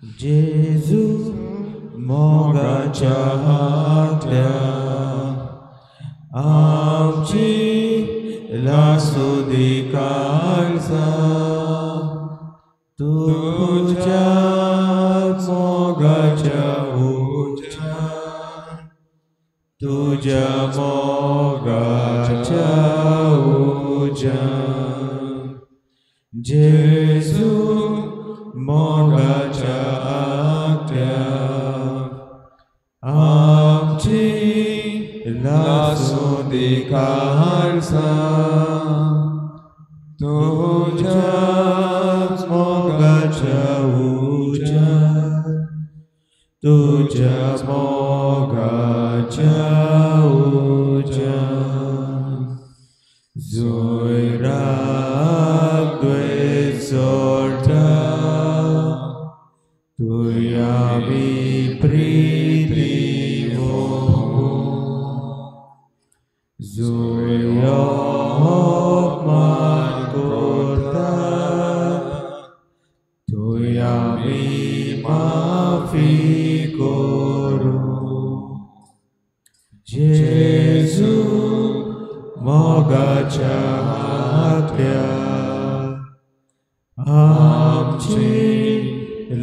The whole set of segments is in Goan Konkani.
जेजू मोगाच्या हातल्या आमची लासुदी काळजा तुझ्या मोगाच्या उज्यान तुझ्या मोगाच्या उज्यान जेजू मोगाच्या आत्या आमची लासुदी काळजा तुझ्या मोगाच्या उज्यान तुझ्या मोगाच्या उज्यान जुयराक द्वेस जोडटा तुया मी प्रीती वोगू जुयो मान करता तुया मी माफी करू जेजू मोगाच्या हातल्या आमची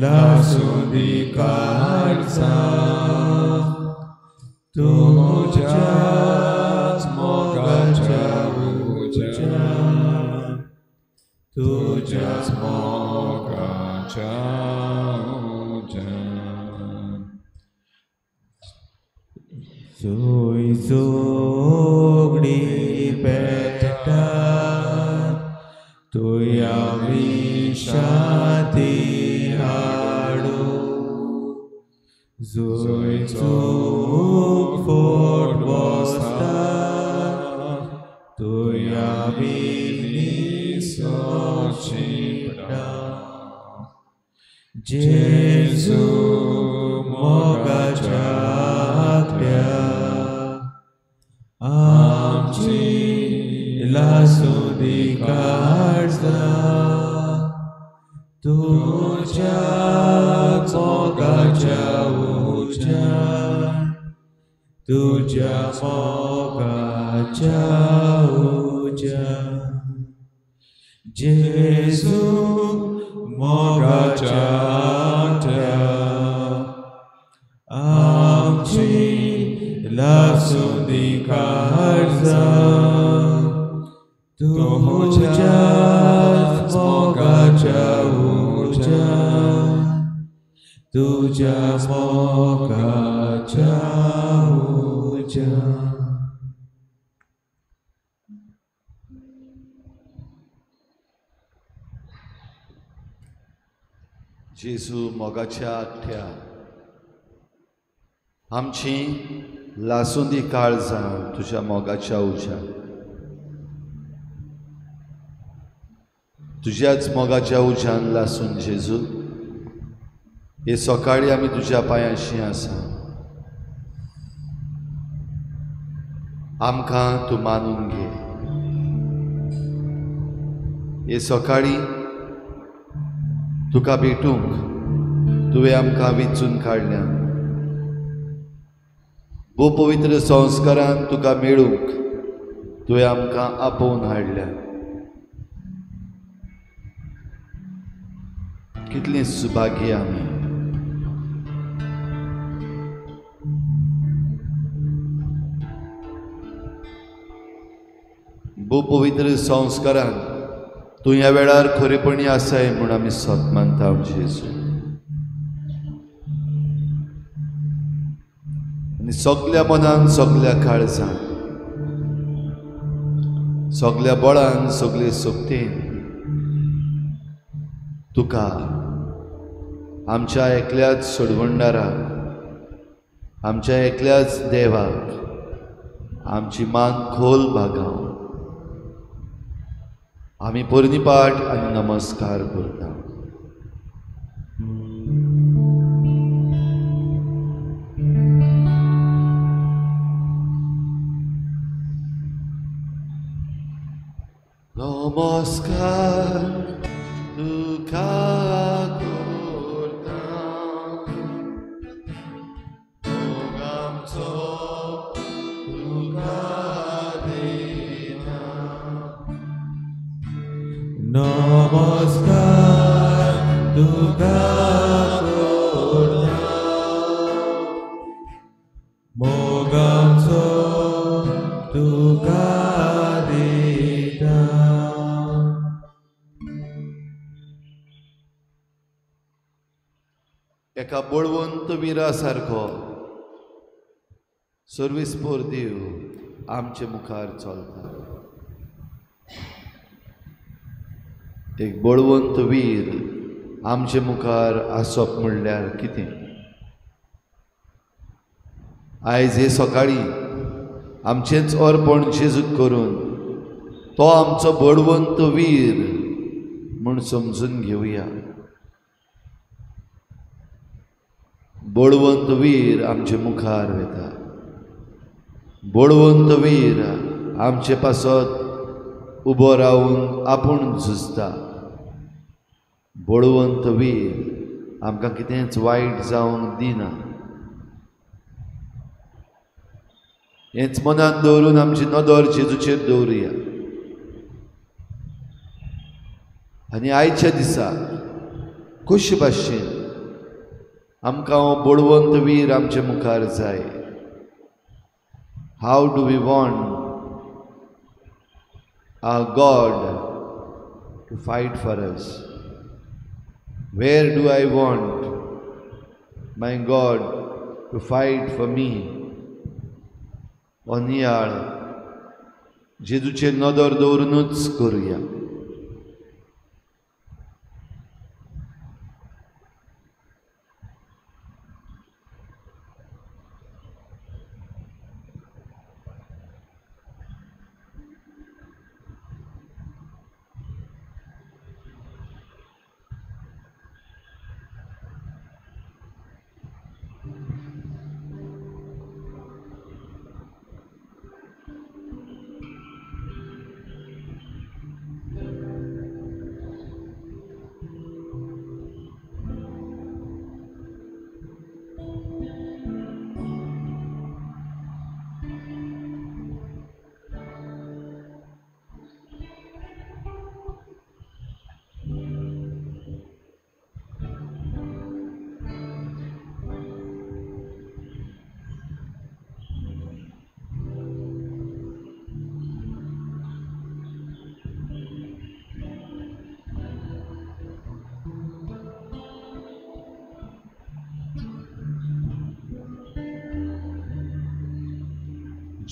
लासुदी काळजा तुझ्या मोगाच्या उज्यान तुझ्या मोगाच्या उज्यान जुय जोगडी पेटा तुया विशांती हाडू जुय चूक फोट बसता तुया विसो शिंपडा जेजू मोगाच्या आत्म्या आमची लासुदी काळजा तुझ्या मोगाच्या उज्यान तुझ्या मोगाच्या उज्यान जेजू मोगाच्या आत्म्या आमची लासुदी काळजा तुझ्या मोगाच्या उज्यान तुझ्या मोगाच्या उज्यान. जेजू मोगाच्या आठ्या आमची लासुंदी काळजां तुझ्या मोगाच्या उज्यान तुझ्याच मोगाच्या उज्यान लासून जेजू हे सकाळी आमी तुझ्या पांयांशी आसा. आमकां तूं मानून घे. हे सकाळी तुका भेटूंक तुवें आमकां विंचून काडल्या. भोव पवित्र संस्कारान तुका मेळूंक तुवें आमकां आपोवन हाडल्या. कितलीं सुभागी आमी. भोव पवित्र संस्कारान तूं ह्या वेळार खरेपणी आसाय म्हूण आमी सत मानता जेजू. आनी सगल्या मनान सगल्या काळजान सगल्या बळान सगळे शक्तीन तुका आमच्या एकल्याच सोडवणदाराक आमच्या एकल्याच देवाक आमची मान खोल भागाव आमी पोरणीपाठ आनी नमस्कार करता. नमस्कार तुका करता एका बळवंत विरा सारको सर्विसपोर देव आमचे मुखार चलता. एक बळवंत वीर आमचे मुखार आसप म्हणल्यार कितें? आयज हे सकाळी आमचेंच अर्पण जेजूक करून तो आमचो बळवंत वीर म्हूण समजून घेवया. बळवंत वीर आमचे मुखार वता, बळवंत वीर आमचे पासत उबो रावन आपूण झुजता. बळवंत वीर आमकां कितेंच वायट जावंक दिना. हेंच मनान दवरून आमची नदर जेजूचेर दवरुया आनी आयच्या दिसा खुश भाशेन आमकां हो बळवंत वीर आमचे मुखार जाय. How do we want our God to fight for us? Where do I want my God to fight for me? हो नियाळ जेजूचेर नदर दवरुनूच करुया.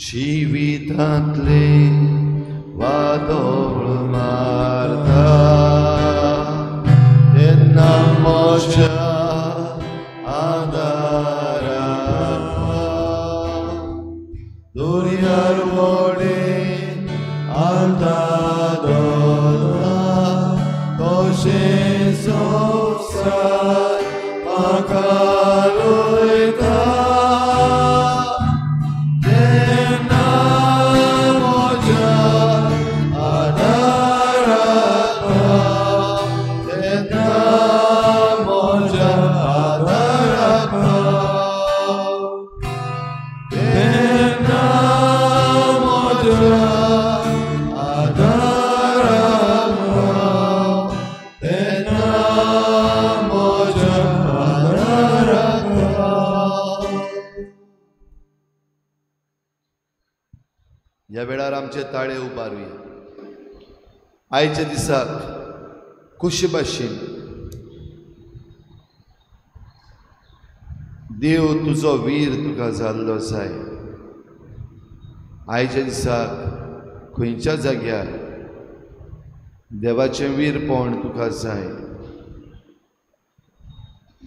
जिवितांतले वादळ मारता तेन्ना म्हज्या आदाराक दर्यार व्हडें आलता दोलता तशें संवसार म्हाका लयता. ह्या वेळार आमचे ताळे उबारुया. आयच्या दिसाक खुशी भाशेन देव तुजो वीर तुका जाल्लो जाय. आयच्या दिसाक खंयच्या जाग्यार देवाचें वीरपण तुका जाय.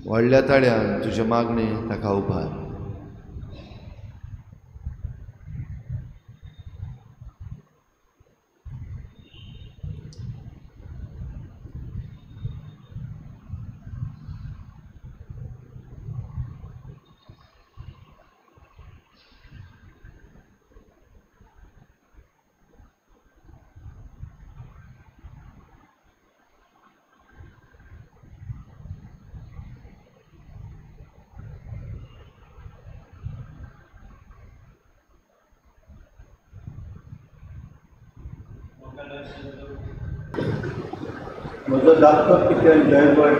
व्हडल्या ताळ्यान तुजें मागणें ताका उबार. म्हजो धाकटो कितें जयभट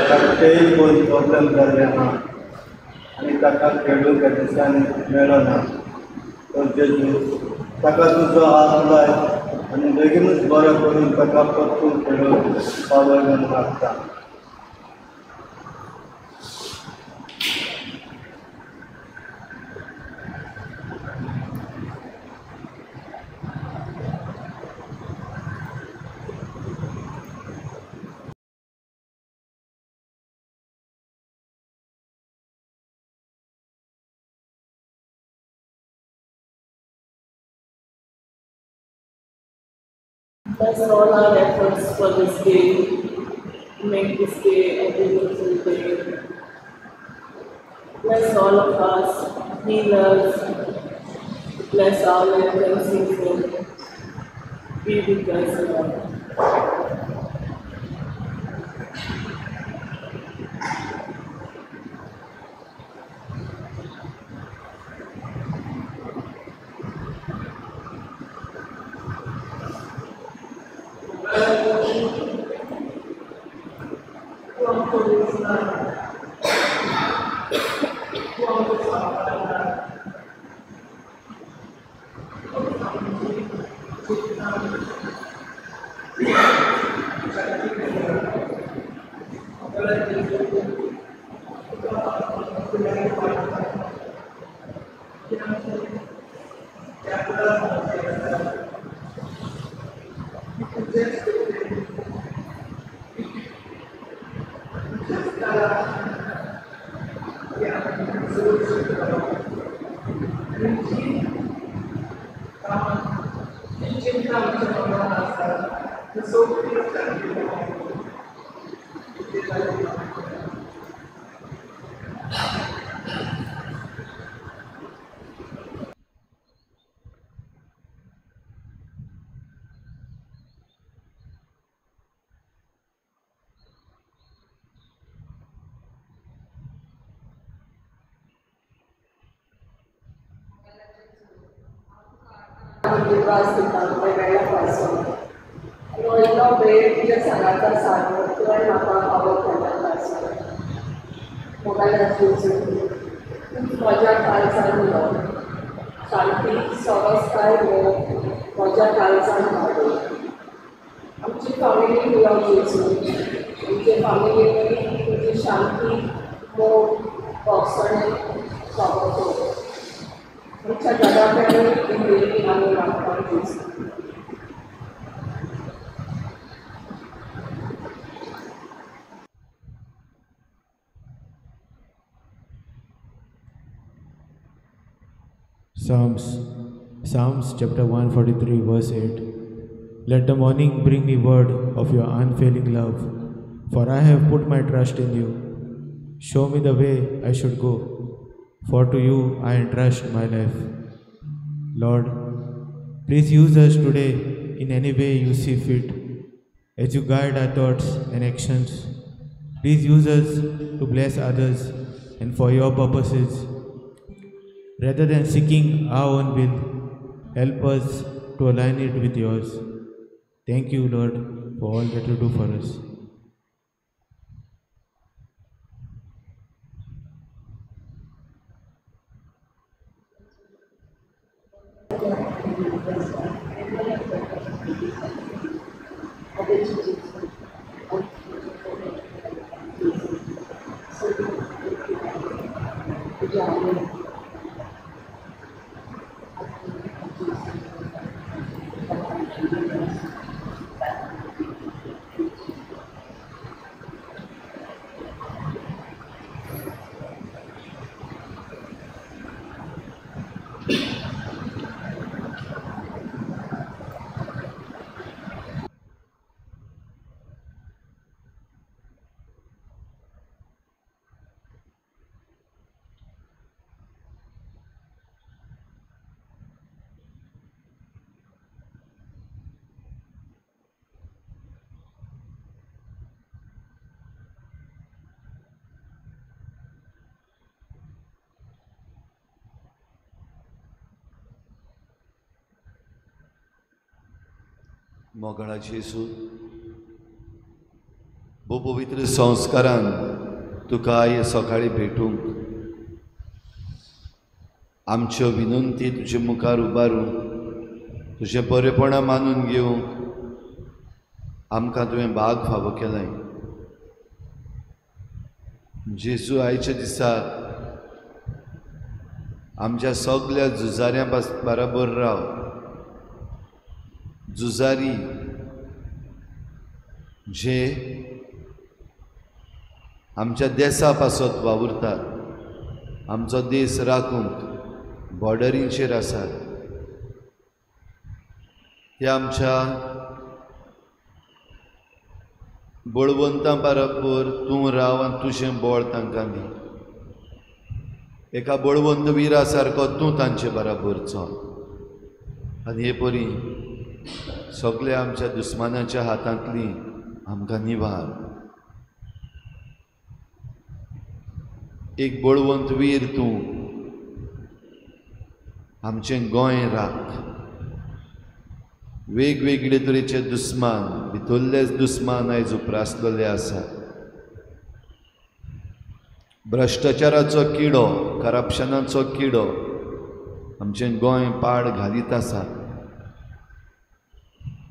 ताका तेय कोण प्रॉब्लम जाल्ले आहा आनी ताका खेळूंक ह्या दिसांनी मेळना. तो जेजू ताका तुजो हात लाय आनी बेगीनूच बरो करून ताका परतून खेळूंक पावय म्हूण मागता. Bless all our efforts for this day. Make this day a beautiful day. Bless all of us, heal us, bless our Lenten season. Be with us, Lord. Psalms chapter 143 verse 8. Let the morning bring me word of your unfailing love, for I have put my trust in you. Show me the way I should go, for to you I entrust my life. Lord, please use us today in any way you see fit. As you guide our thoughts and actions, please use us to bless others and for your purposes. Rather than seeking our own will, help us to align it with yours. Thank you, Lord, for all that you do for us. मोगाळा जेजू, भोव पवित्र संस्कारान तुका आयज सकाळी भेटूंक, आमच्यो विनंती तुजे मुखार उबारूंक, तुजें बरेपणां मानून घेवंक आमकां तुवें भाग फावो केलाय. जेजू, आयच्या दिसा आमच्या सगल्या झुजाऱ्यां बराबर राव. झुजारी जे आमच्या देसा पासत वावुरतात, आमचो देश राखूंक बॉर्डरींचेर आसात, ते आमच्या बळवंतां बरोबर तूं राव आनी तुजें बळ तांकां दी. एका बळवंत विरा सारको तूं तांचे बराबर चल आनी हे परी सगल्या आमच्या दुस्मानाच्या हातांतली आमकां निवार. एक बळवंत वीर तूं आमचें गोंय राख. वेगवेगळे तरेचे दुस्मान, भितरलेच दुस्मान आयज उप्रासलेले आसा. भ्रश्टाचाराचो किडो, करप्शनाचो किडो आमचें गोंय पाड घालीत आसा,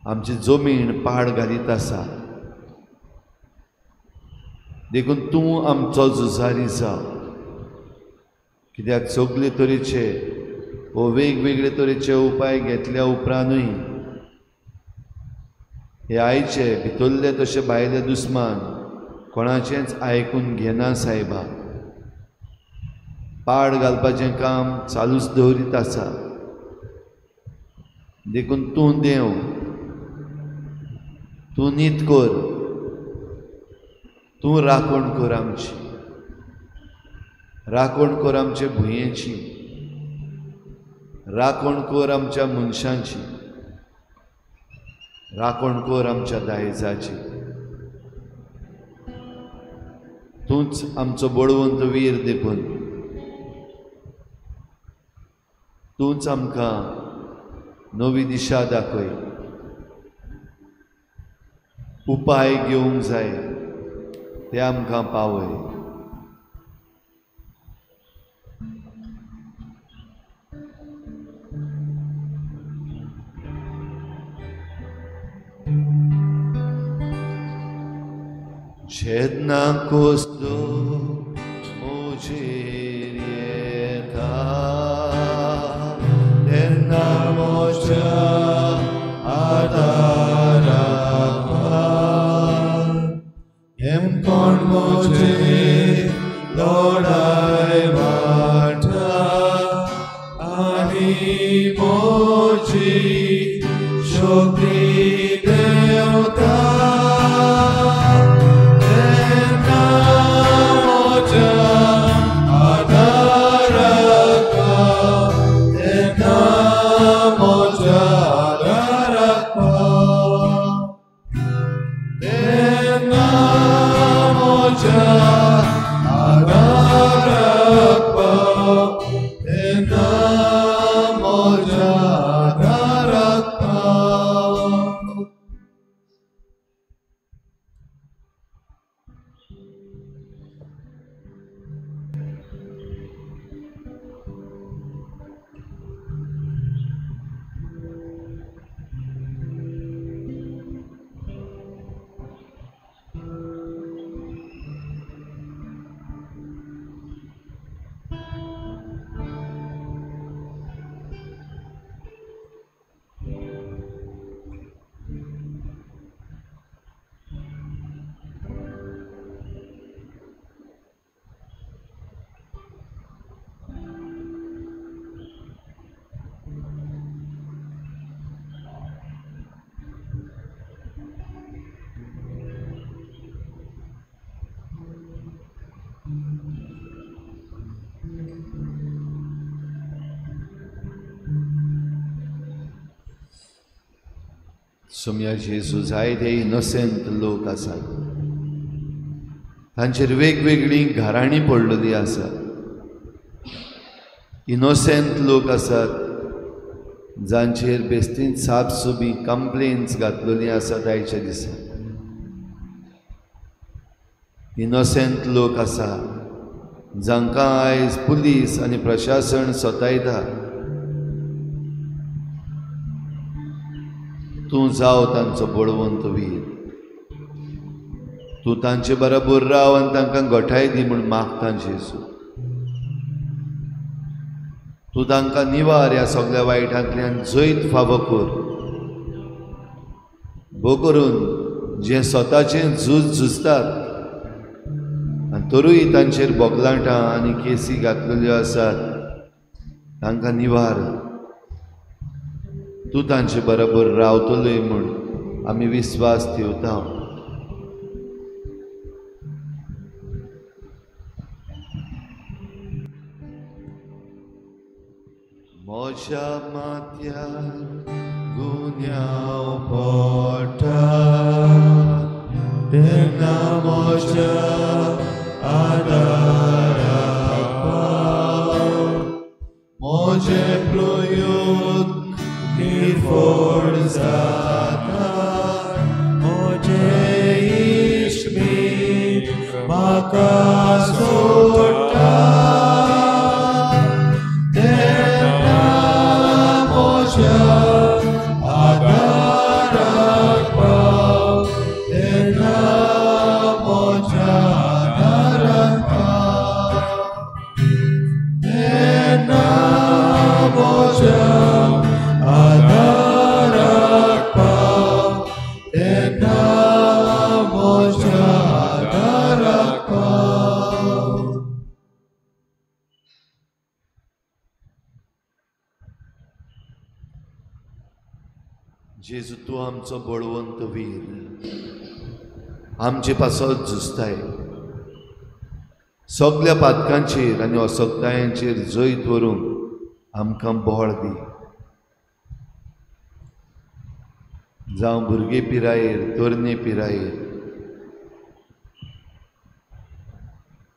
आमची जमीन पाड घालीत आसा. देखून तूं आमचो झुजारी जाव, कित्याक सगळे तरेचे वो वेगवेगळे तरेचे उपाय घेतल्या उपरांतूय हे आयचे भितरले तशे भायले दुस्मान कोणाचेंच आयकून घेना सायबा. पाड घालपाचें काम चालूच दवरीत आसा. देखून तूं देव, तूं नीत कर, तूं राखण कर आमची, राखण कर आमचे भुंयेची, राखण कर आमच्या मनशांची, राखण कर आमच्या दायजाची. तूंच आमचो बळवंत वीर, देखून तूंच आमकां नवी दिशा दाखय. उपाय घेवंक जाय ते आमकां पावय. जेन्ना कसलो म्हजेर येता तेन्ना म्हज्या आदाराक हेमकोण म्हजे लढाय वाटा आनी म्हजी शक्ती देवता. सोम्या जेजू, जायते इनोसेंट लोक आसात, तांचेर वेगवेगळीं घराणीं पडलेलीं आसात. इनोसेंट लोक आसात जांचेर बेस्तीन साप सुबी कंप्लेन्स घातलेलीं आसात आयच्या दिसा. इनोसेंट लोक आसा जांकां आयज पुलीस आनी प्रशासन सतायता. तूं जाव तांचो बळवंत वीर, तूं तांचे बरोबर राव आनी तांकां गोठाय दी म्हूण मागता जेजू. तूं तांकां निवार ह्या सगळ्या वायटांतल्यान जैत फावो कर. भो करून जे स्वताचें झूज झुजतात आनी तरूय तांचेर बोगलाटां आनी केसी घातलेल्यो आसात तांकां निवार. तूं तांचे बरोबर रावतलोय म्हूण आमी विस्वास ठेवता. म्हज्या माथ्यार गुन्यांव पडटा तेन्ना म्हज्या आदाराक पाव, म्हजें प्रयत्न निर्फळ जाता, म्हजें इश्मीत म्हाका सोडटा. तेन्ना म्हज्या आदाराक पाव, तेन्ना म्हज्या आदाराक पाव, तेन्ना म्हज्या आदाराक पाव, तेन्ना म्हज्या आदाराक पाव. जेजू तूं आमचो बळवंत वीर, आमचे पासत झुजताय, सगल्या पातकांचेर आनी असक्तायांचेर जैत व्हरूंक आमकां बळ दी. जावं भुरगे पिरायेर, तरणे पिरायेर,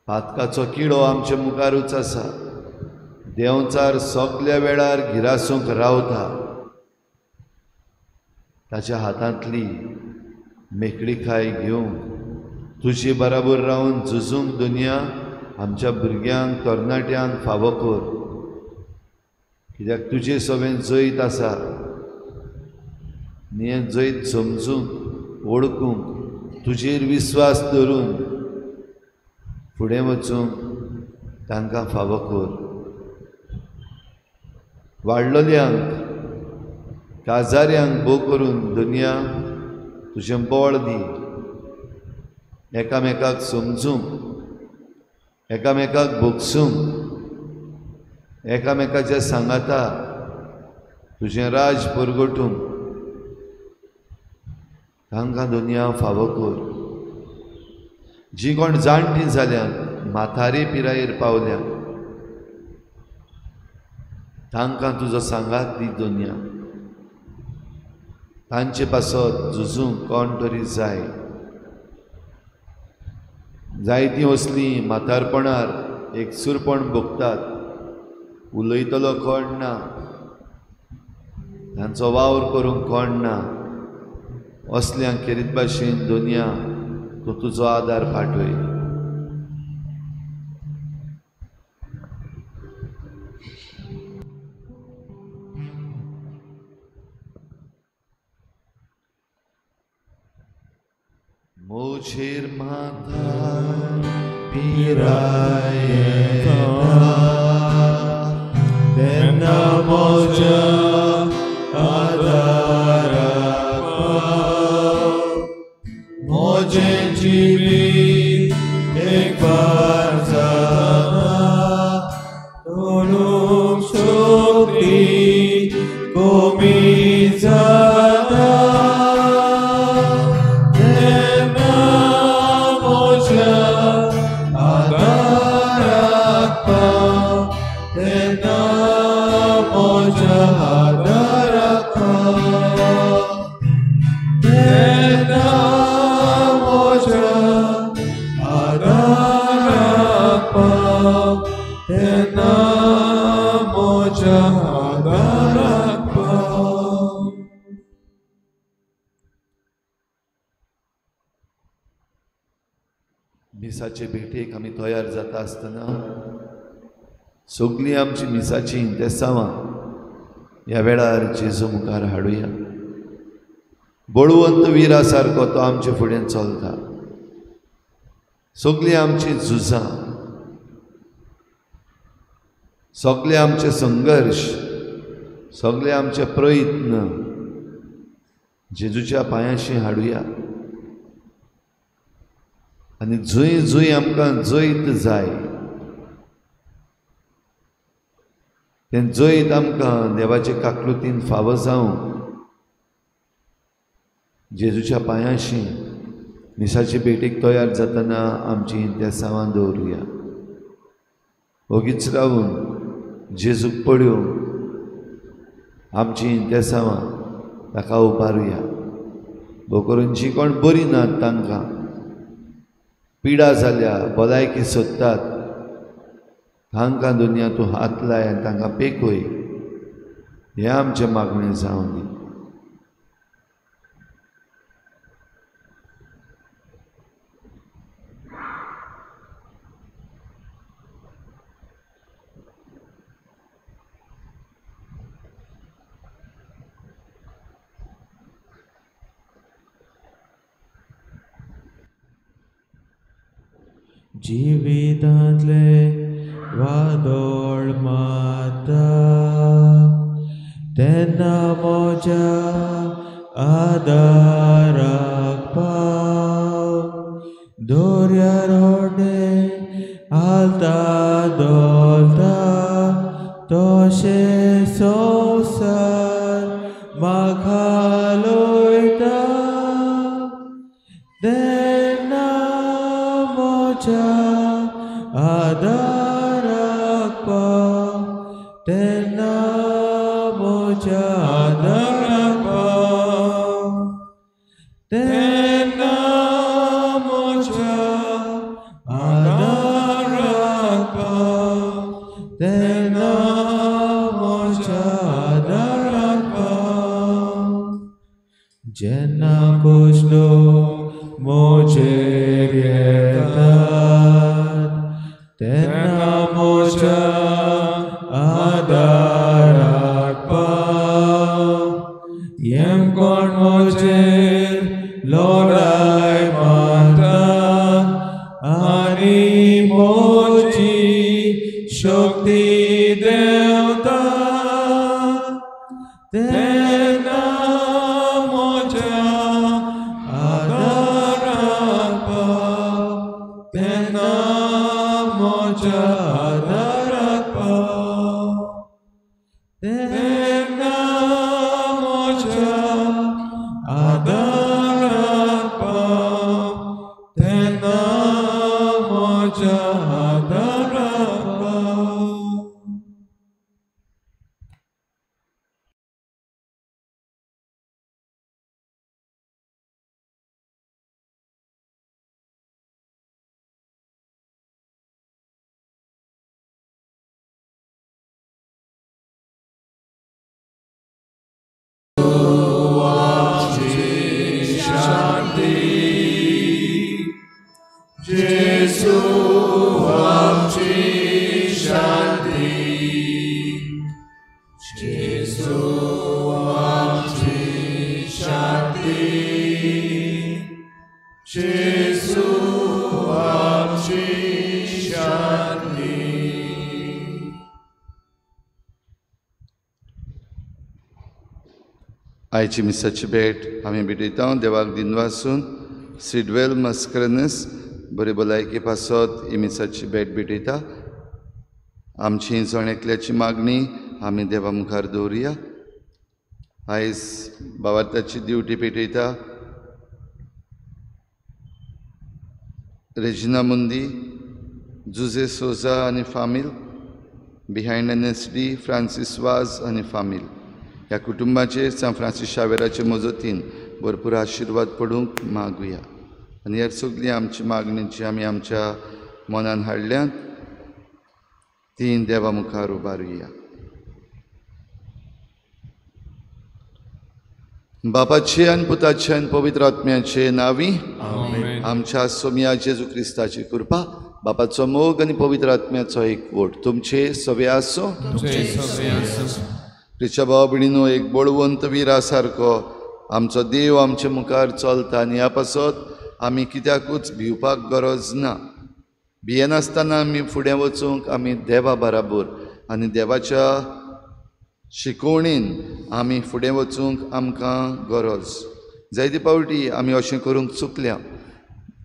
पातकाचो किडो आमचे मुखारूच आसा, देंवचार सगल्या वेळार गिरासूंक रावता, ताच्या हातांतली मेकळीकाय घेवंक तुजे बराबर रावन झुजूंक दुनिया आमच्या भुरग्यांक तरणाट्यांक फावो कर, कित्याक तुजे सवें जैत आसा. आनी हें जैत समजूंक, वळखूंक, तुजेर विस्वास धरून फुडें वचूंक तांकां फावो कर. वाडलोल्यांक, काजाऱ्यांक भो करून दुनिया तुजें बळ दी, एकामेकाक समजूंक, एकामेकाक भोगसूंक, एकामेकाच्या सांगाता तुजें राज परगटूंक तांकां दुनिया फावो कर. जीं कोण जाणटीं जाल्यात, म्हातारे पिरायेर पावल्या, तांकां तुजो सांगात दी दुनिया. तांचे पासत झुजूंक कोण तरी जाय. जायतीं असलीं म्हातारपणार एकसूरपण भोगतात, उलयतलो कोण ना, तांचो वावर करूंक कोण ना, असल्यांक खेरीत भाशेन दुनिया तूं तुजो आदार पाठय. म्हजेर माथ्यार पिराय येता तेन्ना म्हज्या आदाराक पाव, म्हजें जिवीत एक बार जाता, तोडूंक शक्ती कमी जाता, तेन्ना म्हज्या आदाराक पाव, तेन्ना म्हज्या आदाराक पाव, तेन्ना म्हज्या आदाराक पाव, तेन्ना म्हज्या आदाराक पाव. मिसाचे भेटेक आमी तयार जाता आसतना सगळीं आमची मिसाचीं इंतेसांवां ह्या वेळार जेजू मुखार हाडुया. बळवंत विरा सारको तो आमचे फुडें चलता. सगळीं आमचीं झुजां, सगळे आमचे संघर्श, सगळे आमचे प्रयत्न जेजूच्या पांयांशी हाडुया आनी जंय जंय आमकां जैत जाय तें जैत आमकां देवाचे काकलुतीन फावो जावंक जेजूच्या पांयांशी मिसाचे भेटीक तयार जातना आमची इंतेसांवां दवरुया. ओगीच रावून जेजूक पळोवन आमची इंतेसांवां ताका उबारुया. भोव करून जी कोण बरी नात तांकां पिडा जाल्या, भलायकी सोदतात, तांकां दुनिया तूं हात लाय आनी तांकां पेकय. हें आमचें मागणें जावं दी. जिवितांतले वादळ माता तेन्ना म्हज्या आदाराक पाव, दर्यार होडे हालता धोलता तशें संवसार म्हाका तेन्ना म्हज्या आदाराक पाव, तेन्ना म्हज्या आदाराक पाव, तेन्ना म्हज्या आदाराक पाव, तेन्ना म्हज्या आदाराक पाव. जेन्ना कुश्लो म्हजेर येतात तेन्ना म्हज्या आदाराक पाव, येम कोण म्हजेर लोराय मारता आनी म्हजी शक्ती देंवता, तेन्ना म्हज्या आदाराक पाव, तेन्ना म्हज्या आदाराक पाव, तेन्ना म्हज्या आदाराक पाव, तेन्ना म्हज्या आदाराक पाव. आयची मिसाची भेट आमी भेटयता देवाक दिनवासून. सिडवेल मस्करनस बरे भलायके पासत ही मिसाची भेट भेटयता. आमची जण एकल्याची मागणी आमी देवा मुखार दवरुया. आयज बाबार्थाची ड्युटी पेटयता रेजिना मुंदी, जुजे सोजा आनी फामील, behind N S D Francis Vaz आनी फामील. ह्या कुटुंबाचेर सांत फ्रांसीस शावेराचे मजतीन भरपूर आशिर्वाद पडूंक मागुया. आनी ह्या सगळी आमची मागणी जी आमी आमच्या मनान हाडल्यात ती देवा मुखार उबारुया. बापाचे आनी पुताचे आनी पवित्र आत्म्याचे नांवी आमच्या सोमया जेजू क्रिस्ताची कृपा, बापाचो मोग आनी पवित्र आत्म्याचो एकवट तुमचे सवे आसूं. प्रिच्या भाव भयणीनो, एक बळवंत विरा सारको आमचो देव आमचे मुखार चलता आनी ह्या पासत आमी कित्याकूच भिवपाक गरज ना. भियेनासतना आमी फुडें वचूंक आमी देवा बराबर आनी देवाच्या शिकवणीन आमी फुडें वचूंक आमकां गरज. जायते फावटी आमी अशें करूंक चुकल्या.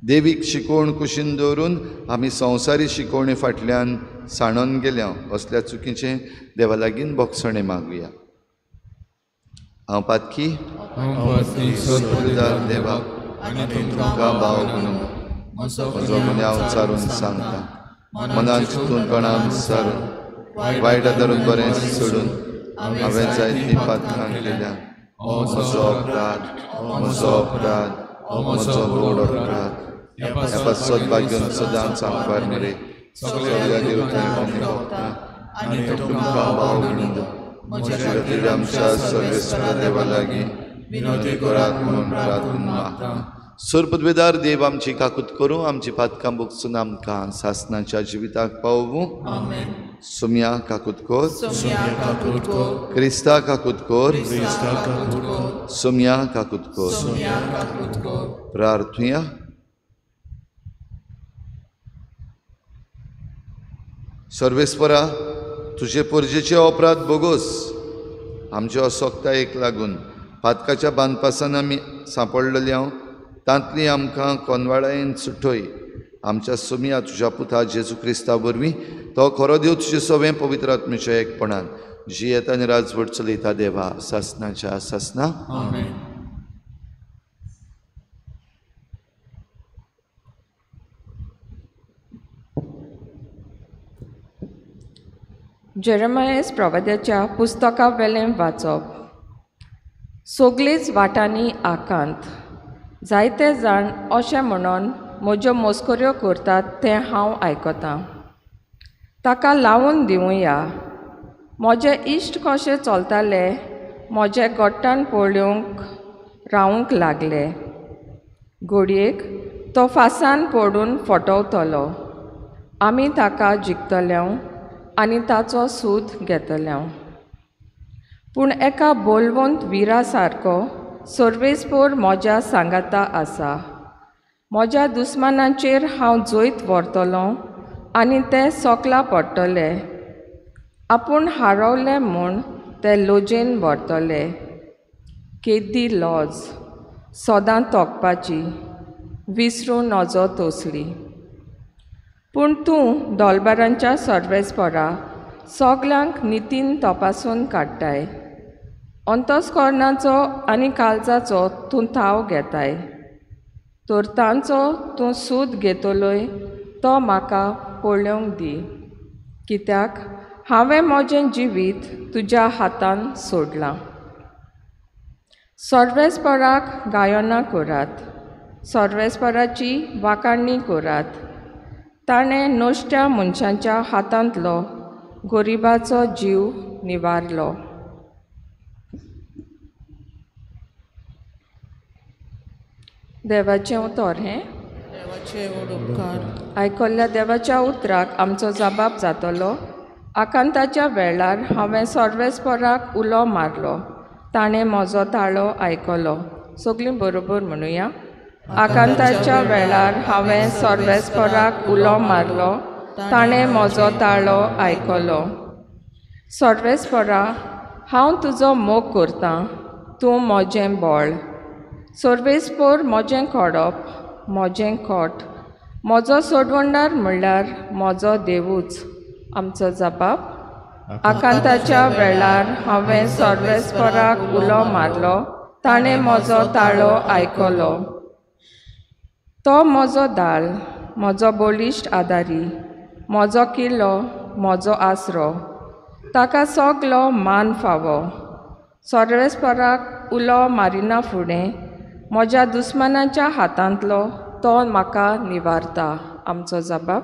देवीक शिकवण कुशीन दवरून आमी संवसारी शिकवणे फाटल्यान सांडोन गेल्या. असल्या चुकीचें देवा लागीं भोगसणें मागुया. हांव पातकी देवा तुमकां भाव म्हणून म्हजो गुन्यांव सारून सांगता. मनान चिंतून कोणाक सारून वायट धरून बरें सोडून हांवें जायतीं पातकां केल्या. म्हजो अपराध, म्हजो अपराध, म्हजो व्हड अपराध. ह्या पासत भाग्यान सदांच आमकार मरे सगळ्या देवतांक भोगता आनी तुमकां भाव म्हणून म्हज्या खातीर आमच्या सर्वेस्परा देवा लागीं विनवती करात म्हणून प्रार्थना मागता. सरपदवेदार देव आमची काकूत करूं, आमची पातकां भोगसून आमकां सासनाच्या जिविताक पावूं. सोम्या काकूत कर, क्रिस्ता काकूत कर, सोम्या काकूत कर. प्रार्थुया. सर्वेस्परा, तुजे पोरजेचे अपराध बोगोस, आमचे असक्तायेक लागून पातकाच्या बांदपासान आमी सांपडलेले हांव, तांतली आमकां कोनवाळायेन सुटय. आमच्या सोम्या तुज्या पुता जेजू क्रिस्ता वरवीं तो खरो देव तुजे सवें पवित्र आत्म्याच्या एकपणान जियेता आनी राजवट चलयता देवा सासनाच्या सासना. जेरेमायस प्रवाद्याच्या पुस्तका वेलें वाचप. सगळीच वाटांनी आकांत. जायते जाण अशें म्हणून म्हज्यो मस्कऱ्यो करतात तें हांव आयकतां. ताका लावन दिवया. म्हजे इश्ट कशे चलताले म्हजे गोट्टान पळोवंक रावूंक लागले. घडयेक तो फासान पडून फटवतलो. आमी ताका जिखतले आनी ताचो सूद घेतले. पूण एका बोलवंत विरा सारको सर्वेस्पोर म्हज्या सांगाता आसा. म्हज्या दुस्मानाचेर हांव जैत व्हरतलों आनी ते सोकला पडटले. आपूण हारवले म्हूण ते लजेन व्हरतले. केदी लॉज सदां तोखपाची, विसरूं नजो तसली. पूण तूं दोलबारांच्या सर्वेस्परा सगल्यांक नितीन तपासून काडटाय. अंतस्कर्णाचो आनी काळजाचो तूं थाव घेताय. तर तांचो तूं सूद घेतलोय तो म्हाका पळोवंक दी, कित्याक हांवें म्हजें जिवीत तुज्या हातान सोडलां. सर्वेस्पराक गायनां करात, सर्वेस्पराची वाखाणणी करात. ताणें नश्ट्या मनशांच्या हातांतलो गरिबाचो जीव निवारलो. देवाचें उतर हें. आयकल्ल्या देवाच्या उतराक आमचो जबाब जातलो. आकांताच्या वेळार हांवें सर्वेस्पराक उलो मारलो, ताणें म्हजो ताळो आयकलो. सगळीं बरोबर म्हणुया. आकांताच्या वेळार हांवें सर्वेस्पराक उलो मारलो, ताणें म्हजो ताळो आयकलो. सर्वेस्परा, हांव तुजो मोग करतां, तूं म्हजें बळ. सर्वेस्पोर म्हजें खडप, म्हजें खोट, म्हजो सोडवणदार म्हणल्यार म्हजो देवूच. आमचो जबाब. आकांताच्या वेळार हांवें सर्वेस्पराक उलो मारलो, ताणें म्हजो ताळो आयकलो. तो म्हजो दाल, म्हजो बळिश्ट आदारी, म्हजो किल्लो, म्हजो आसरो. ताका सगलो मान फावो. सर्वेस्पराक उलो मारिना फुडें म्हज्या दुस्मानाच्या हातांतलो तो म्हाका निवारता. आमचो जबाब.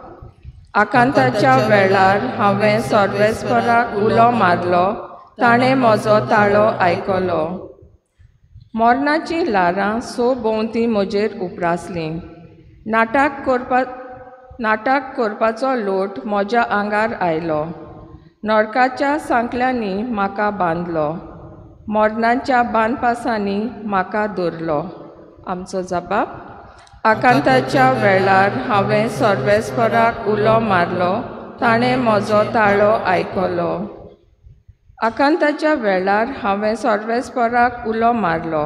आकांताच्या वेळार हांवें सर्वेस्पराक उलो मारलो, ताणें म्हजो ताळो आयकलो. मरणाचीं ल्हारां सो भोंवती म्हजेर उप्रासलीं. नाटक करपाचो लोट म्हज्या आंगार आयलो. नरकाच्या सांकळ्यांनी म्हाका बांदलो, मरणाच्या बांदपासांनी म्हाका धरलो. आमचो जबाब. आकांताच्या वेळार हांवें सर्वेस्पराक उलो मारलो, ताणें म्हजो ताळो आयकलो. आकांताच्या वेळार हांवें सर्वेस्पराक उलो मारलो,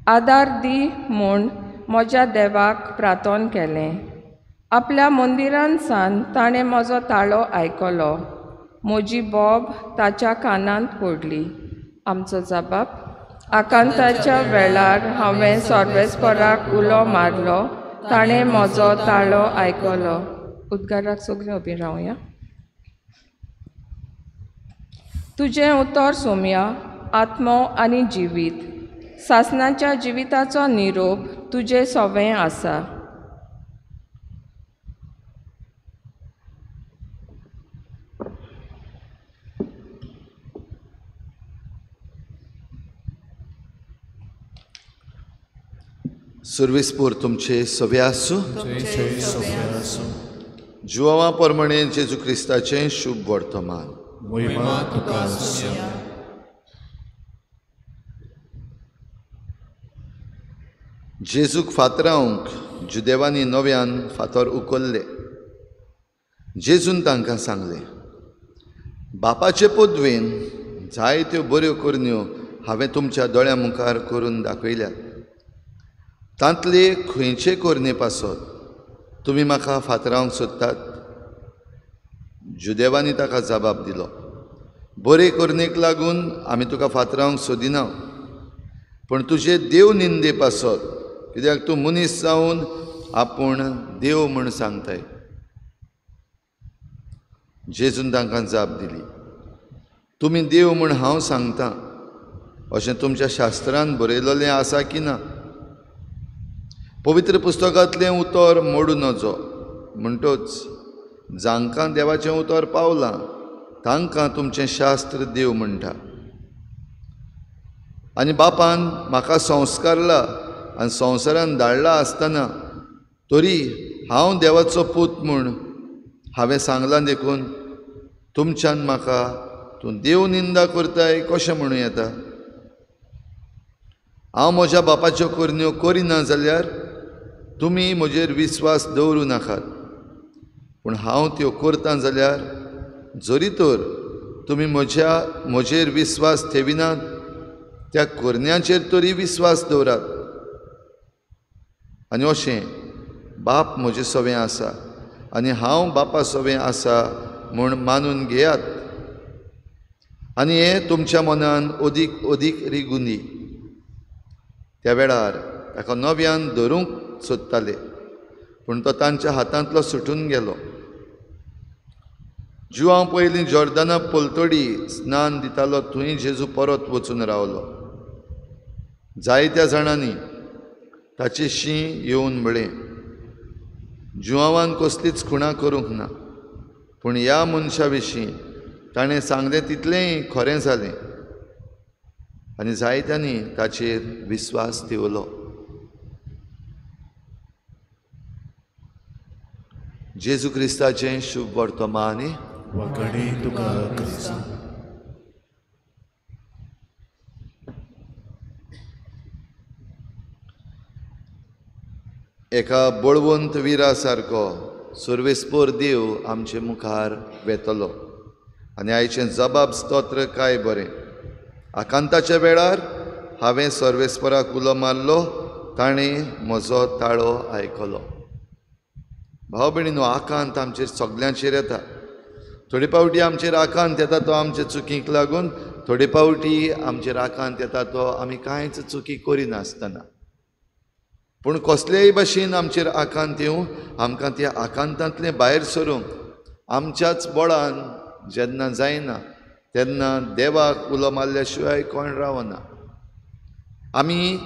आदार दी म्हूण म्हज्या देवाक प्रार्थन केलें. आपल्या मंदिरान सावन ताणें म्हजो ताळो आयकलो. म्हजी बोब ताच्या कानांत पडली. आमचो जबाब. आकांताच्या वेळार हांवें सर्वेस्पराक उलो मारलो, ताणें म्हजो ताळो आयकलो. उद्गाराक सगळीं उबीं रावया. तुजें उतर सोम्या आत्मो आनी जिवीत, सासणाच्या जिविताचो निरोप तुजें सोवें आसा. सुर्वेसपूर तुमचे सवे आसूं. जुवां प्रमाणे जेजू क्रिस्ताचें शुभ वर्तमान. जेजूक फातरावंक जुदेवांनी नव्यान फातर उखल्ले. जेजून तांकां सांगलें, बापाचे पदवेन जायत्यो बऱ्यो करण्यो हांवें तुमच्या दोळ्यां मुखार करून दाखयल्यात. तांतले खंयचे करणे पासत तुमी म्हाका फातरावंक सोदतात? जुदेवांनी ताका जबाब दिलो, बरे करणेक लागून आमी तुका फातरावंक सोदिना, पूण तुजे देव निंदे पासत, कित्याक तूं मनीस जावन आपूण देव म्हूण सांगताय. जेजून तांकां जाप दिली, तुमी देव म्हूण हांव सांगतां अशें तुमच्या शास्त्रान बरयलेलें आसा की ना? पवित्र पुस्तकांतलें उतर मोडूं नजो, म्हणटच जांकां देवाचें उतर पावलां तांकां तुमचें शास्त्र देव म्हणटा. आनी बापान म्हाका संस्कारला आनी संवसारान धाडला आसतना तरी हांव देवाचो पूत म्हूण हांवें सांगलां, देखून तुमच्यान म्हाका तूं देव निंदा करताय कशें म्हणूं येता? हांव म्हज्या बापाच्यो करण्यो करिना जाल्यार तुमी म्हजेर विस्वास दवरूं नाकात, पूण हांव त्यो करतां जाल्यार जरी तर तुमी म्हजेर विस्वास ठेविनात त्या करण्यांचेर तरी विस्वास दवरात. आनी अशें बाप म्हजे सवें आसा आनी हांव बापा सवें आसा म्हूण मानून घेयात, आनी हें तुमच्या मनान अदीक अदीक रिगूं दी. त्या वेळार ताका नव्यान धरूंक सोदताले, पूण तो तांच्या हातांतलो सुटून गेलो. जुवांव पयलीं जॉर्दना पलतडी स्नान दितालो थंय जेजू परत वचून रावलो. जायत्या जाणांनी ताचे शीं येवन म्हळें, जुवांवान कसलीच खुणा करूंक ना, पूण ह्या मनशा विशीं ताणें सांगलें तितलेंय खरें जालें. आनी जायत्यांनी ताचेर विस्वास ठेवलो. जेजू क्रिस्ताचें शुभ वर्तमान. एका बळवंत विरा सारको सुर्वेस्पोर देव आमचे मुखार वेतलो. आनी आयचें जबाब स्तोत्र काय बरें. आकांताच्या वेळार हांवें सर्वेस्पराक उलो मारलो, ताणें म्हजो ताळो आयकलो. भाव भयणीनो, आकांत आमचेर सगल्यांचेर येता. थोडे पावटी आमचेर आकांत येता तो आमचे चुकीक लागून, थोडे पावटी आमचेर आकांत येता तो आमी कांयच चुकी करिनासतना. पूण कसलेय भाशेन आमचेर आकांत येवं, आमकां त्या आकांतांतलें भायर सरूंक आमच्याच बळान जेन्ना जायना तेन्ना देवाक उलो मारल्या शिवाय कोण रावना. आमी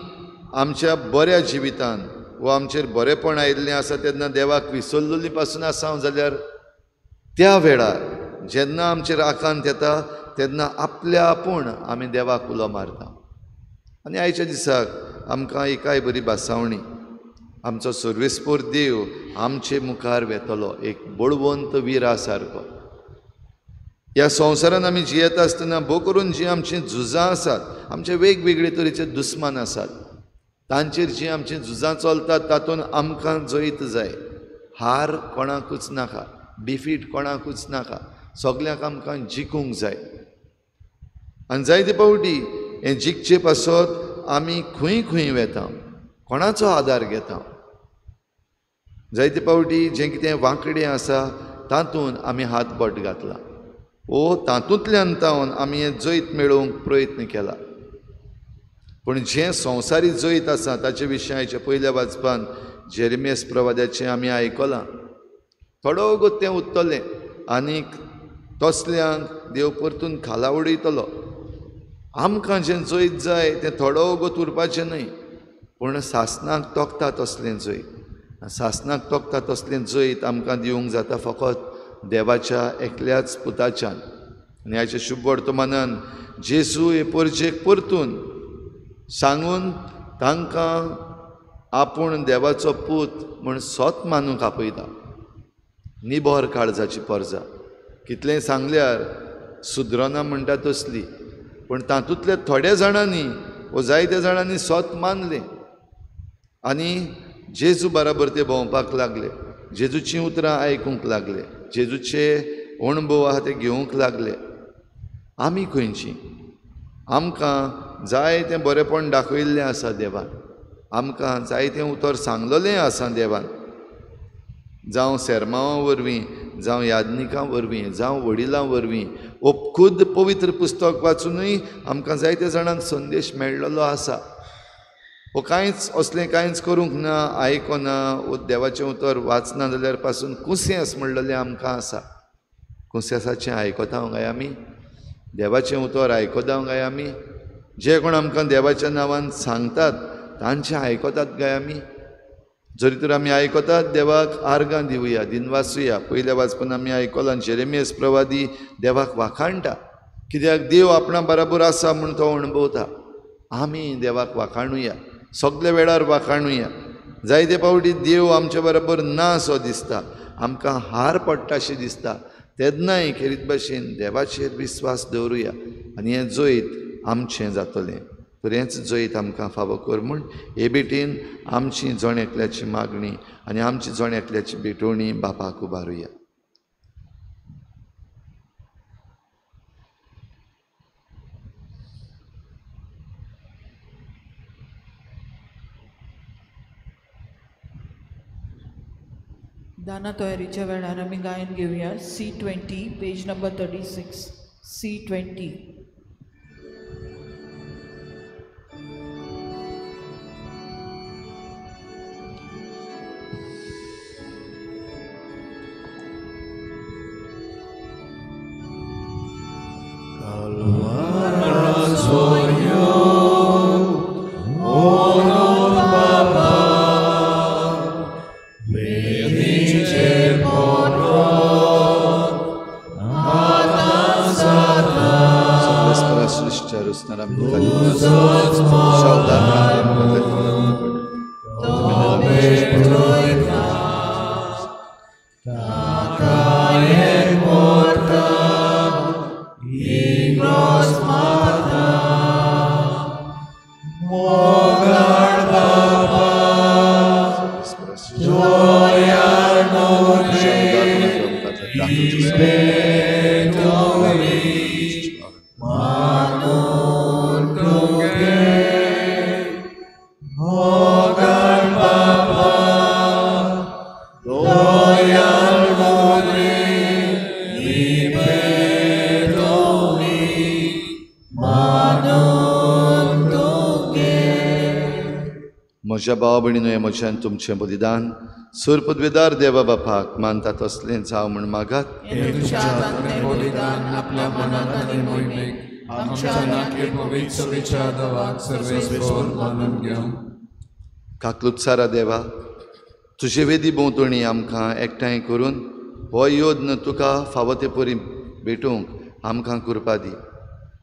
आमच्या बऱ्या जिवितान वो आमचेर बरेंपण आयिल्लें आसा तेन्ना देवाक विसरलेली पासून आसा जाल्यार त्या वेळार जेन्ना आमचेर आकांत येता तेन्ना आपल्या आपूण आमी देवाक उलो मारता. आनी आयच्या दिसाक आमकां एकाय बरी भासावणी, आमचो सर्वेस्पोर देव आमचे मुखार वेतलो एक बळवंत विरा सारको. ह्या संवसारान आमी जियेता आसतना भोव करून जीं आमचीं झुजां आसात, आमचे वेगवेगळे तरेचे दुस्मान आसात, तांचेर जीं आमचीं झुजां चलतात तातूंत आमकां जैत जाय. हार कोणाकूच नाका, डिफीट कोणाकूच नाका, सगल्यांक आमकां जिखूंक जाय. आनी जायते फावटी हें जिखचे पासत आमी खंय खंय वेता, कोणाचो आदार घेता. जायते फावटी जें कितें वांकडें आसा तातूंत आमी हात बोट घातला ओ तातूंतल्यान तावन आमी हें जैत मेळोवंक प्रयत्न केला. पूण जें संवसारी जैत आसा ताचे विशीं आयच्या पयल्या वाचपान जेरेमियस प्रवाद्याचें आमी आयकलां. थोडो वगत तें उरतलें आनीक तसल्यांक देव परतून खाला उडयतलो. आमकां जें जैत जाय तें थोडो वगत उरपाचें न्हय, पूण सासणाक तोखता तसलें जैत, सासणाक तोखता तसलें जैत आमकां दिवंक जाता फकत देवाच्या एकल्याच पुताच्यान. आनी हाच्या शुभ वर्तमानान जेजू हे परजेक परतून सांगून तांकां आपूण देवाचो पूत म्हूण सोत मानूंक आपयता. निबर काळजाची परजा कितलें सांगल्यार सुदरना म्हणटा तसली, पूण तातूंतल्या थोड्या जाणांनी वो जायत्या जाणांनी सोत मानलें आनी जेजू बराबर ते भोंवपाक लागले, जेजूचीं उतरां आयकूंक लागले, जेजूचे अणभव आहा ते घेवंक लागले. आमी खंयची? आमकां जायतें बरेंपण दाखयल्लें आसा देवान, आमकां जायतें उतर सांगलेलें आसा देवान, जावं सेरमांवा वरवीं, जावं याज्ञिकां वरवीं, जावं वडिलां वरवीं, वो खुद्द पवित्र पुस्तक वाचुनूय आमकां जायत्या जाणांक संदेश मेळ्ळलो आसा. वो कांयच असलें कांयच करूंक ना, आयकना, वो देवाचें उतर वाचना जाल्यार पासून कुसेंस म्हणलेलें आमकां आसा. कुसेंसाचें आयकता काय आमी? देवाचें उतर आयकता काय आमी? जे कोण आमकां देवाच्या नांवान सांगतात तांचें आयकतात काय आमी? जरी तर आमी आयकतात देवाक आर्गां दिवया, दिनवासुया. पयल्या वाचपान आमी आयकलां जेरेमियस प्रवादी देवाक वाखाणटा, कित्याक देव आपणा बराबर आसा म्हूण तो अणभवता. आमी देवाक वाखाणुया, सगल्या वेळार वाखाणुया. जायते फावटी देव आमच्या बराबर ना असो दिसता, आमकां हार पडटा अशें दिसता, तेन्नाय खेरीत भाशेन देवाचेर विस्वास दवरुया आनी हें जैत आमचें जातलें. तर हेंच जैत आमकां फावो कर म्हूण हे भेटेन आमची जण एकल्याची मागणी आनी आमची जण एकल्याची भेटवणी बापाक उबारुया. दाना तयारीच्या वेळार आमी गायन घेवया. C20 page number 36, C20. म्हज्या भावा भयणीनो, म्हज्यान तुमचें बलिदान सूर पदवेदार देवा बापाक मानता तसलें जावं म्हूण मागात. काकलुत्सारा देवा, तुजे वेदी भोंवतणी आमकां एकठांय करून हो योद्न तुका फावो ते परी भेटूंक आमकां कृपा दी.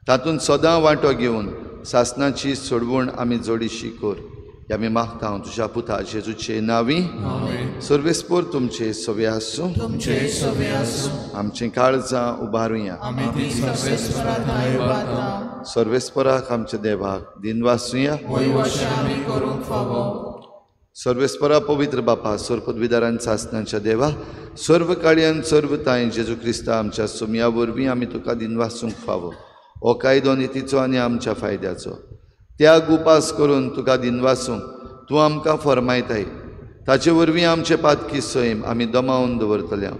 तातूंत सदां वांटो घेवन सासणाची सोडवण आमी जोडीशी कर. आमी मागता तुज्या पुता जेजूचे नांवी. सर्वेस्पोर तुमचे सवे आसूं. आमचीं काळजां उबारुया. सर्वेस्पराक आमच्या देवाक दिनवासुया. सर्वेस्परा पवित्र बापा, सर्वपदविदारान सासणाच्या देवा, सर्व काळयान सर्व तांय जेजू क्रिस्ता आमच्या सोमया वरवीं आमी तुका दिनवासूंक फावो. हो कायदो नितीचो आनी आमच्या फायद्याचो त्याग उपास करून तुका दिनवासूंक तूं आमकां फर्मायताय. ताचे वरवीं आमचे पातकी सैम आमी दमावन दवरतल्या,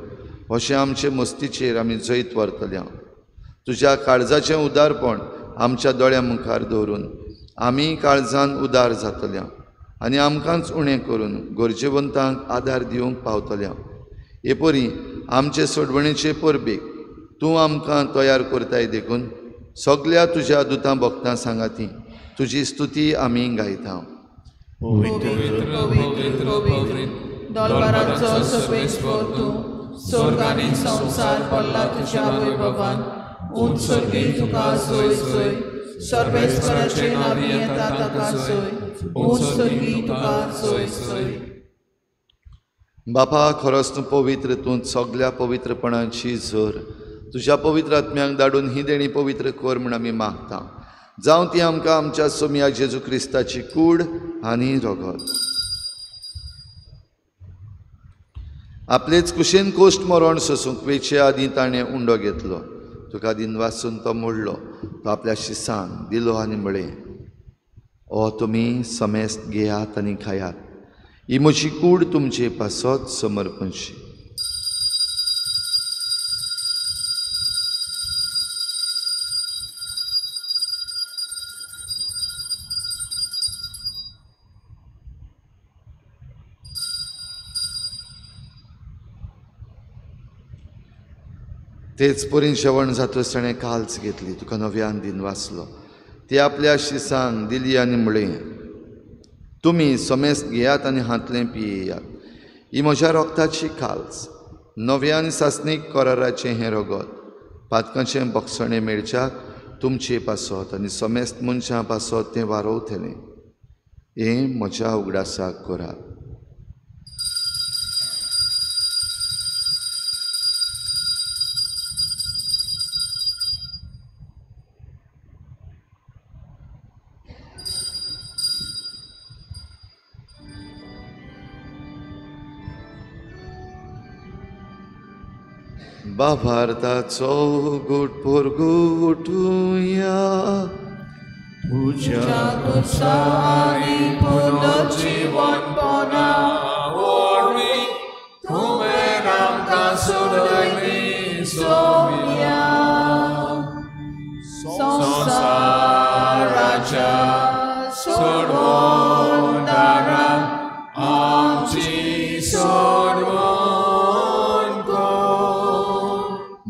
अशें आमचे मस्तीचेर आमी जैत व्हरतल्या. तुज्या काळजाचें उदारपण आमच्या दोळ्यां मुखार दवरून आमी काळजान उदार जातल्या आनी आमकांच उणें करून गरजेवंतांक आदार दिवंक पावतल्या. हे परी आमचे सोडवणेचे परबेक तूं आमकां तयार करताय देखून सगल्या तुज्या दुतां भक्तां सांगाती तुजी स्तुती आमी गायता. पवित्र पवित्र पवित्र दोलबारांचो सर्वेस्पर तूं, स्वर्ग आनी संवसार पडला तुज्या वैभवान. उंच स्वर्गी तुका सोय सोय, सर्वेस्पराचे नांवी येता ताका सोय, उंच स्वर्गी तुका सोय सोय. बापा खरोच तूं पवित्र, तूं सगल्या पवित्रपणाची झर. तुज्या पवित्र आत्म्यांक धाडून ही देणी पवित्र कर म्हूण आमी मागता. जावं ती आमकां आमच्या सोमया जेजू क्रिस्ताची कूड आनी रगत. आपलेच कुशीन कोश्ट मरण सोसूंक वेचे आदीं ताणें उंडो घेतलो. तुका दिनवासून तो मोडलो, तो आपल्या शिसांक दिलो आनी म्हळें, ओ तुमी समेस्त घेयात आनी खायात, ही म्हजी कूड तुमचे पासत समर्पणशी. तेच परीन जेवण जातच ताणें काल्स घेतली, तुका नव्यान दिन वाचलो, ती आपल्या शिसांक दिली आनी म्हळें, तुमी समेस्त घेयात आनी हांतलें पियेयात, ही म्हज्या रोगताची काल्स, नव्यान सासणीक कराराचें हें रगत, पातकांचें बक्षणें मेळच्याक तुमचे पासत आनी समेस्त मनशां पासत तें वारोवतलें. हें म्हज्या उगडासाक करात. बाभारताचो गुट पोरगुटुया, तुज्या कुर्सांनी पुनर्जीवनपणा वरवीं तुवें आमकां सोडयली सोम्या. संवसाराच्या सोडवणारा आमची सोडवण.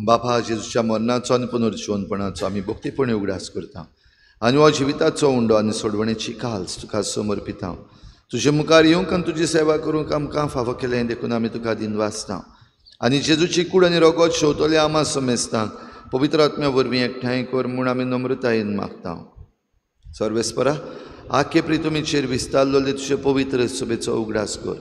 बापा जेजूच्या मरणाचो आनी पुनर्जीवनपणाचो आमी भक्तीपणी उगडास करता आनी हो जिविताचो उंडो आनी सोडवणेची काल्स तुका समर्पिता. तुजे मुखार येवंक आनी तुजी सेवा करूंक आमकां फावो केलें देखून आमी तुका दिनवासता. आनी जेजूची कूड आनी रगत शेवतले आमा समेस्तांक पवित्र आत्म्या वरवीं एकठांय कर म्हूण आमी नम्रतायेन मागता. सर्वेस्परा आखे प्रितुमीचेर विस्तारलेले तुजे पवित्र सभेचो उगडास कर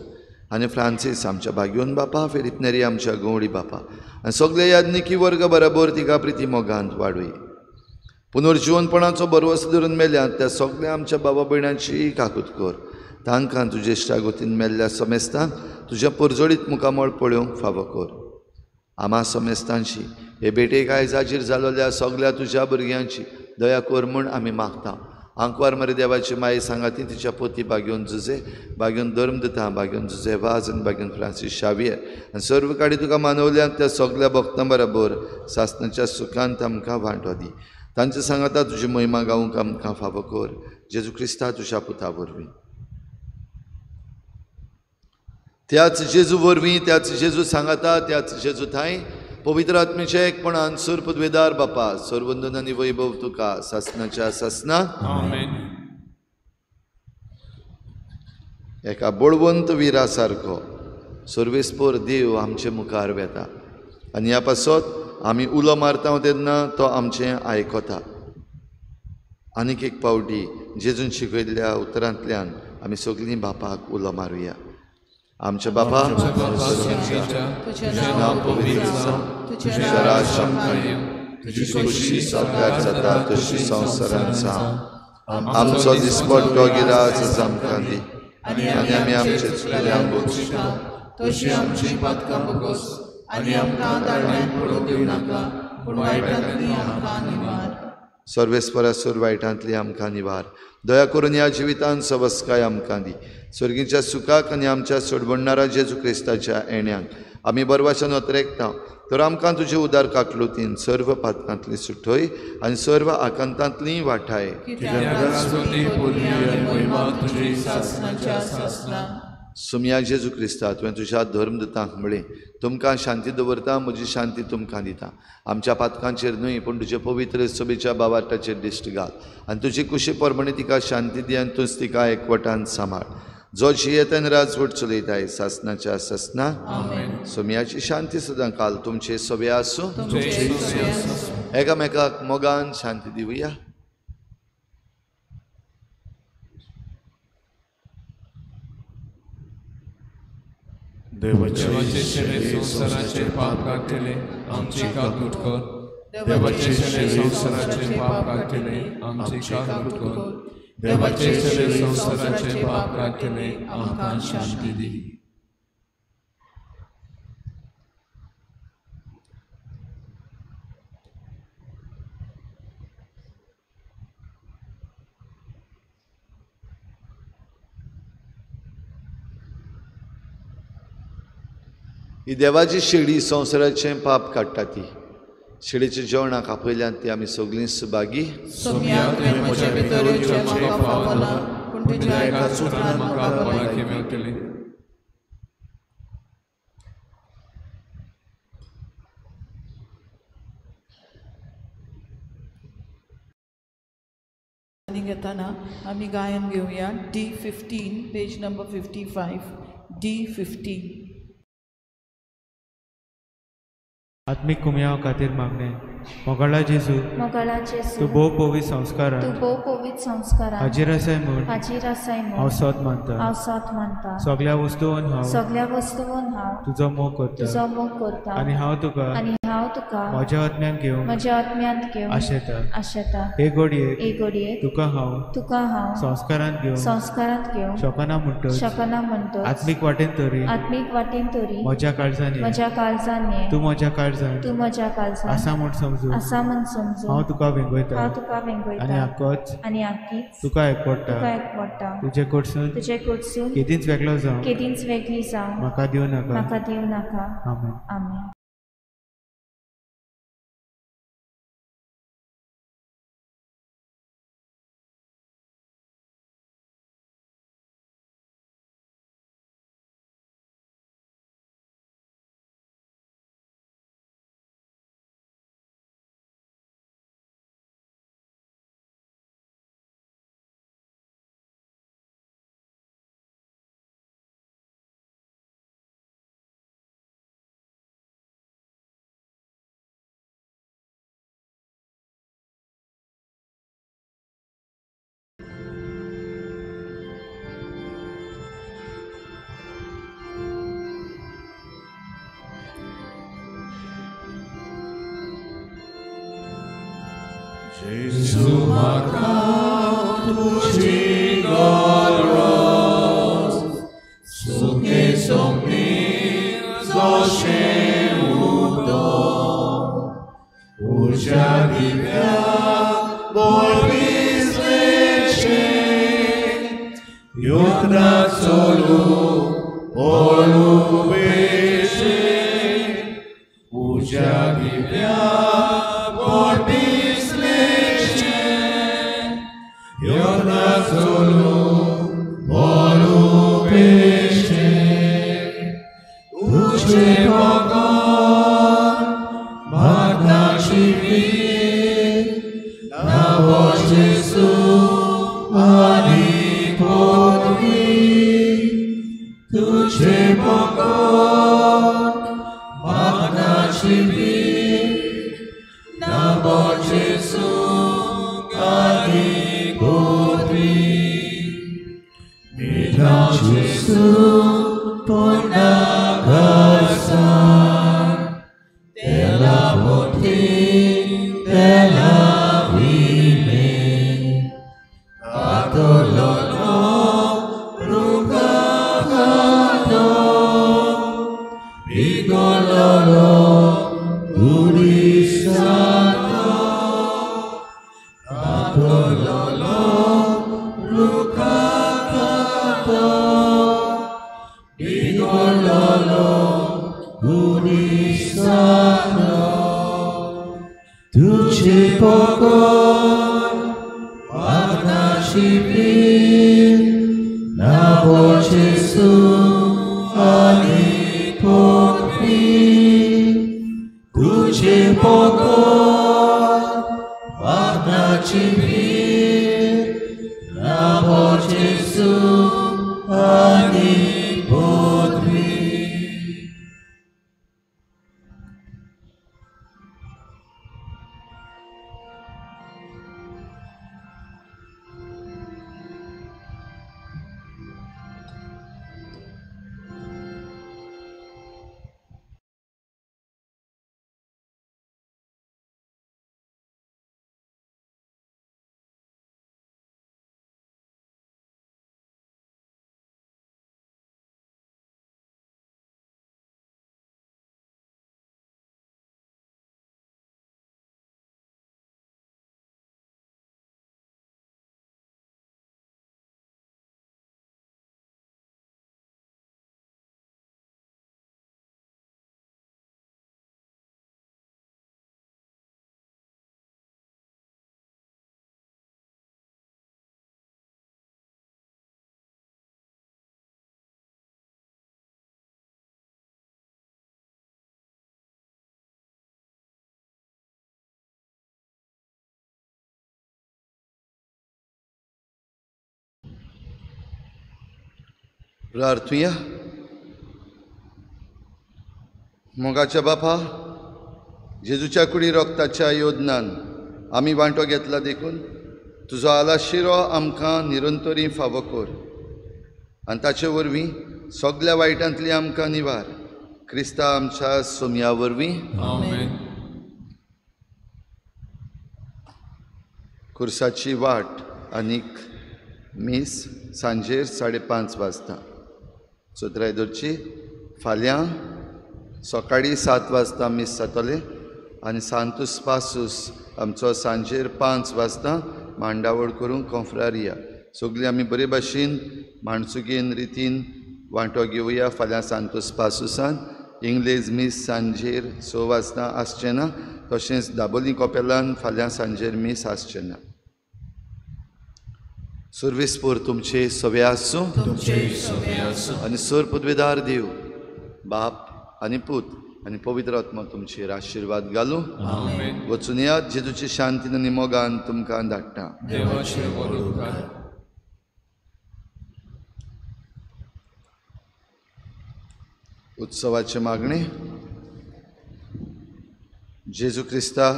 आनी फ्रांसीस आमच्या भाग्योन बापा, फिलीप नेरी आमच्या गवळी बापा आनी सगळे याज्ञिकी वर्ग बराबर तिका प्रिती मोगांत वाडय. पुनर्जीवनपणाचो भरवंसो धरून मेल्यात त्या सगळ्या आमच्या बाबा भयणांची काकूत कर. तांकां तुजे इश्टागतीन मेल्ल्या समेस्तांक तुज्या परजळीत मुखामळ पळोवंक फावो कर. आमा समेस्तांची हे भेटेक आयज हाजीर जालोल्या सगळ्या तुज्या भुरग्यांची दया कर म्हूण आमी मागता. आंकवार मरे देवाची माये सांगाती तिच्या पोती बागेवन जुजे, बागेवन धर्म दिता, बागेवन जुजे वाज आनी बागेवन फ्रांसीस शावियर आनी सर्व काडी तुका मानवल्यात त्या सगळ्या भक्तां बराबर सासणाच्या सुखांत आमकां वांटो दी. तांचे सांगाता तुजी महिमा गावंक आमकां फावो कर. जेजू क्रिस्ता तुज्या पुता वरवीं. त्याच जेजू वरवीं, त्याच जेजू सांगाता, त्याच जेजू थांय पवित्र आत्मेच्या एकपणान सर्व पदवेदार बापा, सर्वंदन आनी वैभव तुका सासणाच्या सासना. आमेन. एका बळवंत विरा सारको सर्वेस्पर देव आमचे मुखार वेता आनी ह्या पासत आमी उलो मारता तेन्ना तो आमचें आयकता. आनीक एक पावटी जेजून शिकयल्ल्या उतरांतल्यान आमी सगळीं बापाक उलो मारुया. आमच्या बापा, तुजें नांव पवित्र जावं, तुजें राज्य आमकां येवं, तुजी खोशी स्वर्गार जाता तशी संवसारांत जावं. आमचो दिसपट्टो गिरास आमकां दी आनी आमी आमचे चुकल्यांक बक्षिता तशी आमची पातकां भोगोस आनी आमकां ताळ्यांत पडूंक दिवं नाका, पूण वायटांतली आमकां निवार. सर्वेस्परा सोर वायटांतली आमकां निवार. दया करून ह्या जिवितान सवस्काय आमकां दी. स्वर्गीच्या सुखाक आनी आमच्या सोडवणणारा जेजू क्रिस्ताच्या येण्याक आमी बरवाच्यान अत्रेकता तर आमकां तुजे उदार काकलुतीन सर्व पातकांतली सुटय आनी सर्व आकांतांतली वाठाय. सुमया जेजू क्रिस्ता, तुवें तुज्या धर्मदूतांक म्हळें, तुमकां शांती दवरता, म्हजी शांती तुमकां दिता. आमच्या पातकांचेर न्हय पूण तुजे पवित्र सभेच्या बावार्टाचेर दिश्ट घाल आनी तुजी कुशी प्रमाणे तिका शांती दी आनी तूंच तिका एकवटान सांबाळ. जो जियेतन राजवट चलयताय सासनाच्या सासना. सोमयाची शांती सदां काल तुमचे सभे आसूं. एकामेकाक मोगान शांती दिवया. देवाचे शेळे संवसाराचे पाप काडटले आमची काकूट कर. देवाचे शेळे संवसाराचे पाप काडटले आमची काकूट कर. देवाचे शेळे संवसाराचे पाप काडटले आमकां शांती दी. ही देवाची शेळी संवसाराचें पाप काडटा. ती शेळीच्या जेवणाक आपयल्यान ती आमी सगळीं सुभागी. घेतना आमी गायन घेवया. D15 page number 55 D15. आत्मीक कुमयाव खातीर मागणें. मोगाळा जेजू, तूं भोव पवित्र संस्कारान हाजीर आसाय म्हूण हांव सत मानता. सगळ्या वस्तून हांव तुजो मोग करता आनी हांव तुका म्हज्या आत्म्यान घेवन आशेता. हे घडयेक तुका हांव संस्कारांत घेवन शकना म्हणटच आत्मीक वाटेन तरी म्हज्या काळजान तूं म्हज्या काळजान आसा म्हूण समजून हांव तुका वेंगयता आनी आकीच तुका एकवटा. तुजे कडसून केदींच वेगळो जावं म्हाका दिवं नाका. आमेन. Jesu म्हाका तुजी गरज, सुखे सोंपीं जशें उदक, उज्या दिव्या बोळविसलेचें, योजना चलू पळोवचें, उज्या Divya Magna Shivir, Nabo Jesu. वखद वागणाची भीर राबोचे सूख आनी पदवी. प्रार्थुया. मोगाच्या बापा, जेजूच्या कुडी रोगताच्या योदनान आमी वांटो घेतला देखून तुजो आलाशिरो आमकां निरंतरी फावो कर आनी ताचे वरवीं सगल्या वायटांतली आमकां निवार. क्रिस्ता आमच्या सोमया वरवीं. आमेन. खुर्साची वाट आनीक मीस सांजेर 5:30 वाजता सत्राय दवरची. फाल्यां सकाळीं 7 वाजता मीस जातलें आनी सांतूस पासूस आमचो सांजेर 5 वाजता मांडावळ करूंक कोंफ्रारिया. सगळीं आमी बरे भाशेन माणसुगेन रितीन वांटो घेवया. फाल्यां सांतूस पासूसान इंग्लेज मीस सांजेर 6 वाजता आसचें ना, तशेंच दाबोली कपेलान फाल्यां सांजेर मीस आसचें ना. सर्वेस्पोर तुमचे सवे आसूं आनी सर पदवेदार देव बाप आनी पूत आनी पवित्र आत्मा तुमचेर आशिर्वाद घालूं. वचून यात जेजूची शांतीन आनी मोगान तुमकां धाडटा. उत्सवाचे मागणे. जेजू क्रिस्ता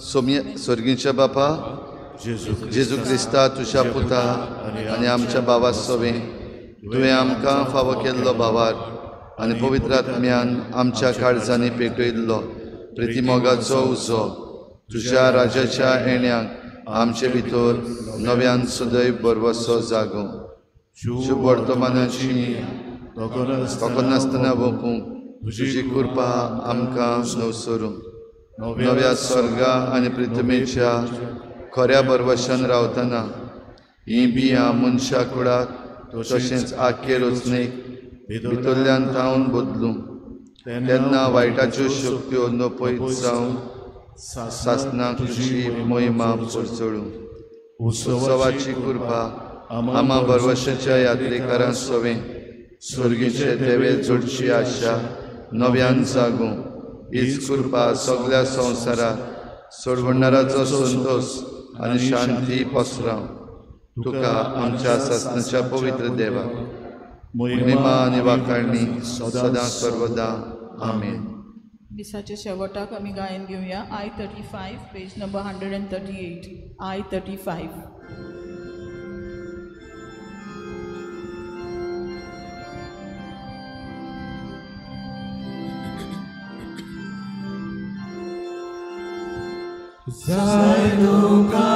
सोम्या स्वर्गीच्या बापा, जेजू क्रिस्ता तुज्या पुता आनी आमच्या बाबा सोवें तुवें आमकां फावो केल्लो भावार आनी पवित्र आत्म्यान आमच्या काळजांनी पेटयल्लो प्रितीमोगाचो उजो तुज्या राजाच्या येण्याक आमचे भितर नव्यान सदैव बरवसो जागो. शुभ वर्तमानाची नासतना वोपूंक तुजी कृपा आमकां नवसरूं. नव्या स्वर्गा आनी पृथ्वीच्या खऱ्या बरवशान रावतना हीं बियां मनशा कुडाक तशेंच आख्खे रचणेक भितरल्यान तावन बदलूं. तेन्ना वायटाच्यो शक्त्यो नपयत जावन सासनाक तुजी महिमा परचळूं. उत्सवाची कृपा आमा बरवशाच्या यात्रेकारां सवें स्वर्गीचे देवे जोडची आशा नव्यान जागूं. हीच कृपा सगळ्या संवसाराक सोडवणाराचो संतोष आनी शांती पसराव. तुका आमच्या सासनाच्या पवित्र देवा महिमा आनी वाखाणणी सदां सर्वदा. आमेन. मिसाच्या शेवटाक आमी गायन घेवया. I-35 page number 138. I-35. जाय तुका